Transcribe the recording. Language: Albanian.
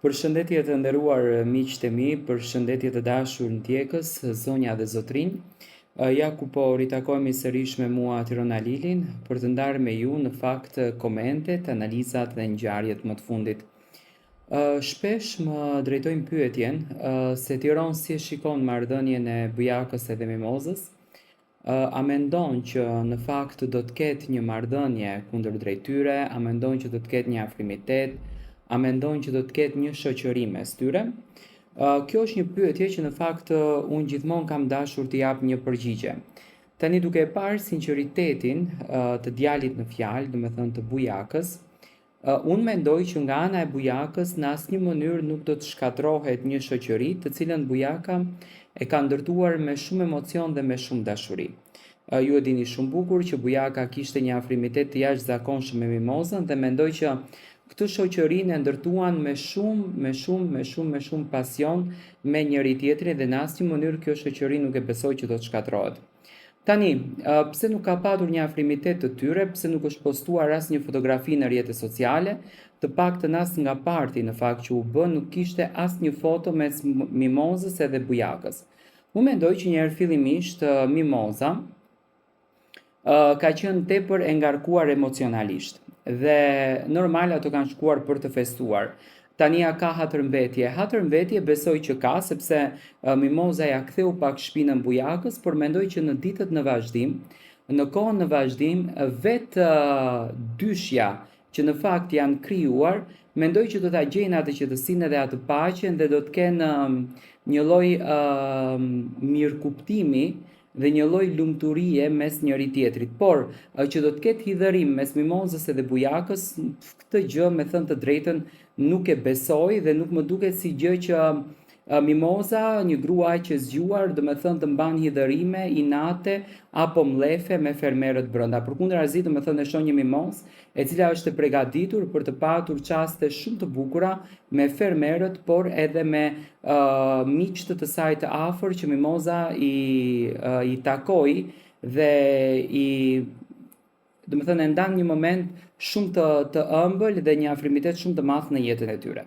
Përshëndetje të nderuar miqtë e mi, përshëndetje të dashur ndjekës, zonja dhe zotrinj. Ja ku po ritakohemi sërish me mua Tiron Alilin për të ndarë me ju në fakt komentet, analizat dhe ngjarjet më të fundit. Shpesh më drejtojnë pyetjen se Tiron si e shikon marrëdhënien e Bujakës edhe Mimozës. A mendon që në fakt do të ketë një marrëdhënie kundërdrejt tyre, a mendon që do të ketë një afrimitet, a mendon që do të ketë një shoqëri mes tyre? Kjo është një pyetje që në fakt unë gjithmonë kam dashur të jap një përgjigje. Tani duke e parë sinqeritetin të djalit në fjalë, domethënë të Bujakës, Unë mendoj që nga ana e Bujakës në asnjë mënyrë nuk do të shkatërrohet një shoqëri të cilën Bujaka e ka ndërtuar me shumë emocion dhe me shumë dashuri. Ju e dini shumë bukur që Bujaka kishte një afrimitet të jashtëzakonshëm me Mimozën dhe mendoj që këtë shoqërinë e ndërtuan me shumë, me shumë, me shumë, me shumë pasion me njëri-tjetrin dhe në asnjë mënyrë kjo shoqëri nuk e besoj që do të shkatërrohet. Tani, pse nuk ka patur një afrimitet të tyre, pse nuk është postuar asnjë fotografi në rrjete sociale, të paktën as nga party në fakt që u bë nuk kishte asnjë foto mes Mimozës edhe Bujakës. Unë mendoj që njëherë fillimisht Mimoza ka qenë tepër e ngarkuar emocionalisht dhe normal ato kanë shkuar për të festuar. Tani a ka hatërmbetje? Hatërmbetje besoj që ka, sepse Mimoza ia ktheu pak shpinën Bujakës, por mendoj që në ditët në vazhdim, në kohën në vazhdim, vetë dyshja që në fakt janë krijuar, mendoj që do ta gjejnë atë qetësinë edhe atë paqen dhe do të kenë një lloj mirëkuptimi dhe një lloj lumturie mes njëri-tjetrit. Por, që do të ketë hidhërim mes Mimozës edhe Bujakës, këtë gjë me thënë të drejtën nuk e besoj dhe nuk më duket si gjë që Mimoza, një grua aq e zgjuar, domethënë të mban hidhërime, inate apo mllefe me fermerët brenda. Përkundrazi, domethënë e shoh një Mimozë e cila është e pregaditur për të patur çaste shumë të bukura me fermerët, por edhe me uh, miqtë të saj të afër që Mimoza i uh, i takoi dhe i domethënë e ndan një moment shumë të të ëmbël dhe një afrimitet shumë të madh në jetën e tyre.